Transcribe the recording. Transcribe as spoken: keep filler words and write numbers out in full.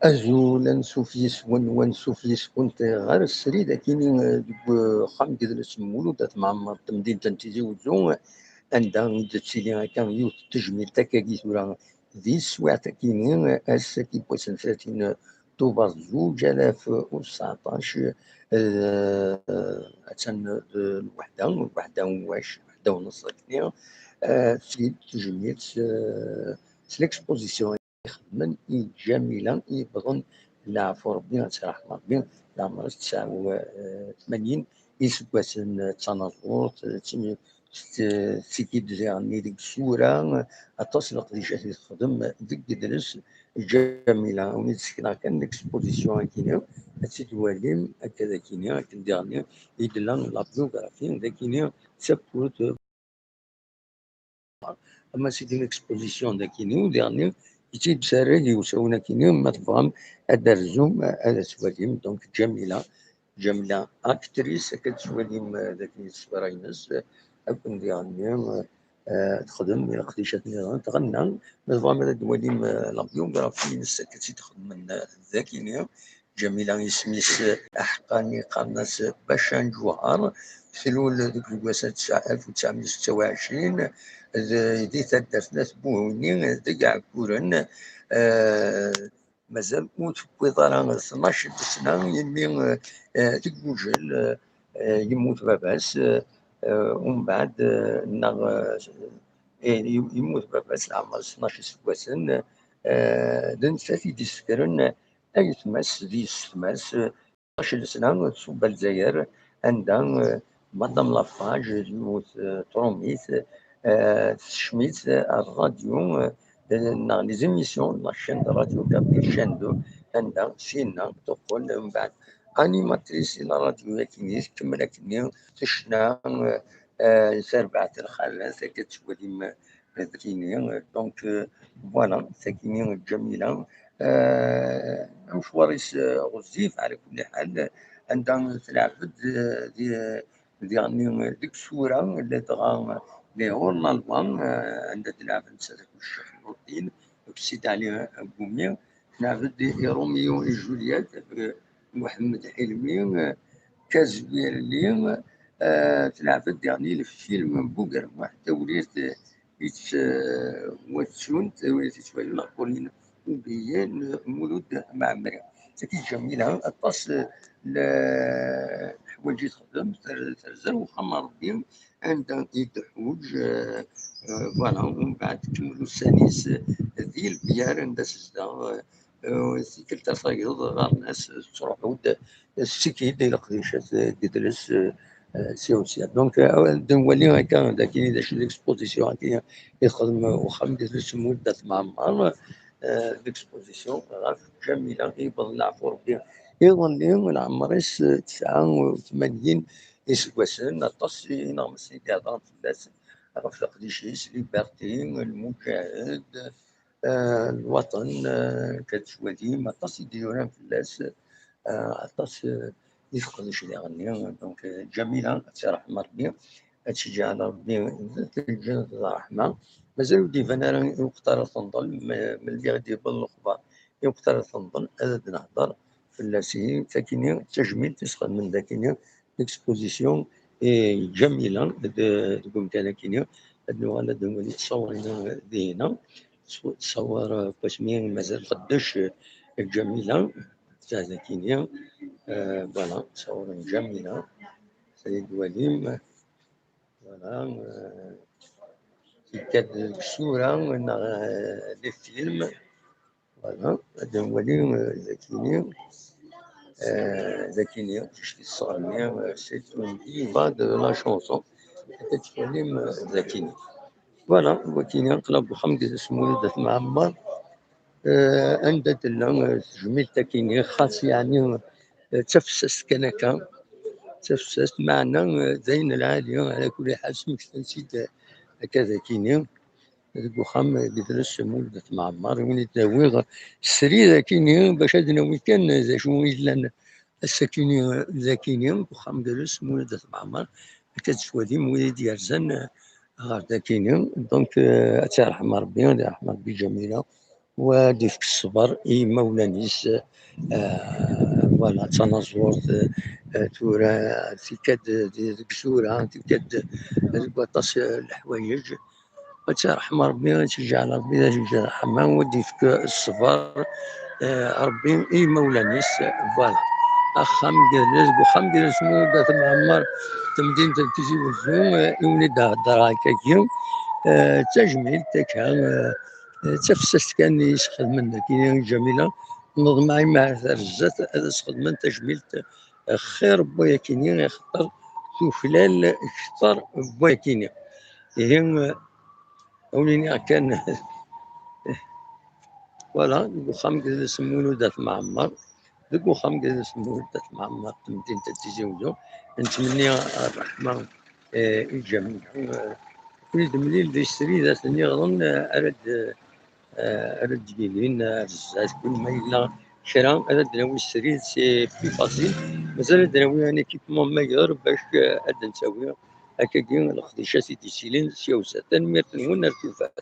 Azul, ansuf yes-wen, wansuf yes-went ɣer srid akini, eh, deg uxxam n yidles n Mulud At Mɛemmer, temdint n Tizi Wezzu, anda i d-tettili akka yiwet n tejmilt akkagi tura di teswiɛt akini, ass-agi n wass n tlatin Tubeṛ zuǧ alaf u tseɛṭac, eh, attan d lweḥda, lweḥda u wac, lweḥda u nneṣ akini, eh, tettili tejmilt, eh, s l'exposition ixedmen i Ǧamila i yewwḍen, leɛfu Ṛebbi, ad tt-iṛḥem Ṛebbi, leɛmer-is tesɛa u tmanyin iseggasen, d tanaẓurt, d timi-, s-, tigi-d diɣen deg tsura, aṭas n leqdicat i texdem deg yidles Ǧamila. Win i d-sekneɣ kan l'exposition akini, ad tt-id-twalim akka d akini, akken diɣen i d-tella la biographie d akini d takurt. Ama c'est une exposition d akini, u diɣen i tt-id-terra i usawen akini, ma tebɣam ad d-terzum, ad twalim, donc, Ǧamila, Ǧamila actrice, akka d-tettwalim, eh, d akken ṣṣwara-ines, eh, akken diɣen, eh, texdem i leqdicat nniḍen, tɣenna, ma tebɣam ad d-twalim, eh, la biographie-ines, akka d-tt-id-xedmen, eh, d akini, Ǧamila, isem-is aḥeqqani qqaren-as Bacan Ǧuhar, tlul deg useggas alef u tesɛemya u setta u ɛecrin, d, di taddart n At Buhuni, deg Iɛekkuren, eh, mazal ur tewwiḍ ara tnac n sna, imi, eh, teggujel, eh, yemmut baba-s, eh, umbeɛd, eh, neɣ, eh, yemmut baba-s leɛmer tnac iseggasen, eh, d nettat i d-issekren ayetma-s d yessetma-s, eh, tnac n sna, tṣubb ar Lezzayer, anda, eh, Madame Lafarge, yiwet, eh, tṛumit, eh, tekcem-itt ar ṛṛadyu, eh, neɣ les émissions de la chaîne de radio kabyle Chaîne deux, anda syenna teqqel mbeɛd animatrice i la radio akini, tkemmel akkenni tecna, eh, eh, tarbaɛt n lxalat, akka tettwalim, eh, d akini. Donc, eh, voilà, d akini Ǧamila. Eh, amecwar-is, eh, ɣezzif, ɛla kulli ḥal, anda tleɛbed, eh, di, diɣen deg tsura, ladɣa les hors-la-loi, eh, anda tleɛbed nettat akked Ccix Nurdin, akked Sidi Ɛli Bumi, tleɛbed i Romeo et Juliette, eh, Muḥemmed Ḥilmi, eh, Kazwirli, eh, tleɛbed diɣen lfilm n Bugermuḥ, Tawrirt, eh, yettwattunt, Tawrirt yettwalin, neɣ Pauline Oubliée, n Mulud Mɛemmri. Tagi Ǧamila, aṭas, eh, n leḥwayeǧ i texdem, ter-, terza ar uxxam n Ṛebbi, anda i d-tḥuǧ, eh, eh, voilà, umbeɛd tkemmel ussan-is, eh, di Lbiyar, anda tezdeɣ, eh, eh, tikkelt ar tayeḍ ɣer-nas, tettruḥu-d, eh, tessikid i leqdicat, eh, deg yidles, eh, eh, sya u sya. Donc, eh, ad nwali akka d akini d acu d l'exposition akini i texdem uxxam n yidles n Mulud At Mɛemmer, eh, l'exposition ɣef Ǧamila i yewwḍen leɛfu Ṛebbi iḍelli, leɛmer-is, eh, tesɛa u tmanyin iseggasen, aṭas ineɣmasen i d-iheddren fell-as, ɣef leqdic-is, liberté, lmuǧahed, eh, lwaṭen, eh, akka tettwalim, aṭas i d-yuran fell-as, eh, aṭas, eh, i teqdec diɣenni. Donc, eh, Ǧamila, ad tt-iṛḥem Ṛebbi, ad tt-iǧɛel Ṛebbi d lǧennet d ṛṛeḥma. Mazal ur d-iban ara i lweqt ara tenḍel, m-, melmi i d-yewweḍ lexbar i lweqt ara tenḍel, ad d-nehder fell-as. Ihi, d takini d tajmilt i s-xedmen d akini l'exposition, eh, Ǧamila, d-, deg umkan akini, ad nuɣal ad nwali ttṣawṛin-a dihin-a. Ttṣawṛ, eh, n wasmi mazal tqeddec, eh, Ǧamila, d akini, eh, voilà, ttṣawṛen Ǧamila, ad twalim, voilà, eh, yekka-d deg tsura neɣ, eh, les films. Voilà, ad nwali, euh, d akini, euh, d akini, je suis sormi, euh, c'est une diva de la chanson. Ad twalim, euh, d akini. Voilà, d akini, aql-aɣ deg uxxam n yidles n Mulud At Mɛemmer, euh, anda tella, euh, tejmilt akini, xas yeɛni, euh, d tafessast kan akka, d tafessast, meɛna, euh, d ayen lɛali, ɛla kulli ḥal, smektan-tt-id, euh, akka d akini. Deg uxxam n yidles Mulud At Mɛemmer, i wen-id-awiɣ srid akini, bac ad nawi kan d acu i yellan ass-akini d akini, deg uxxam n yidles Mulud At Mɛemmer, akka d-tettwalim wid i d-yerzan ɣer dakini. Donc, euh, ad tt-iṛḥem Ṛebbi, ad iṛḥem Ṛebbi Ǧamila, u ad d-ifk ṣṣber i yimawlan-is. Voilà, d tanaẓurt, tura tikka-d deg tura, tikka-d deg waṭas n leḥwayeǧ. Ad tt-iṛḥem Ṛebbi, ad tt-iǧɛel Ṛebbi d ajeǧǧ ṛṛeḥma, u ad d-ifk ṣṣber Ṛebbi i yimawlan-is. Voilà. Axxam gerrez, deg uxxam gerrez n At Mɛemmer, temdint n Tizi Wezzu, i wen-id-heddreɣ akkagi, d tajmilt akka, d tafessast kan i yesxedmen dagi Ǧamila. Neḍmeɛ i mi ara ar zdat ad as-xedmen tajmilt xir n wayakini, axaṭer tuklal kter n wayakini. Ihi, a wen-iniɣ kan, voilà, deg uxxam gerrez n Mulud At Mɛemmer, deg uxxam gerrez n Mulud At Mɛemmer, temdint n Tizi Wezzu. Nettmenni ṛṛeḥma i Ǧamila. Ad ken-id-nemlil di srid, ad ten-iɣḍen, ara d- ara d-yilin ar zdat, kul ma yella kra ara d-nawi srid, c'est plus facile. Mazal ad d-nawi un équipement meilleur bac ad d-nettawi akkagi leqdicat i d-yettilin sya u sya. Tanemmirt-nwen, ar tufat.